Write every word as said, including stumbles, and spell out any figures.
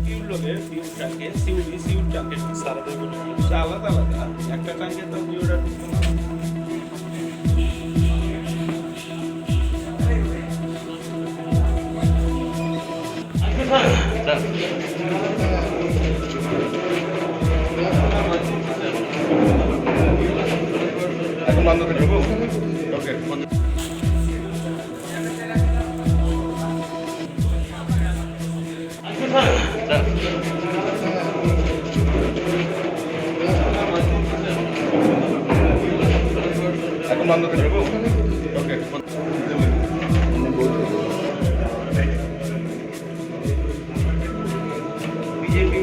Pure loge, pure tanke, C U D, C U tanke, সারা দেবে। আলাদা আলাদা। একটা tank এ তো pure আর এখন বন্ধ করে দেবো। ওকে। এখন বন্ধ করে দেবো। ওকে। বিজেপি।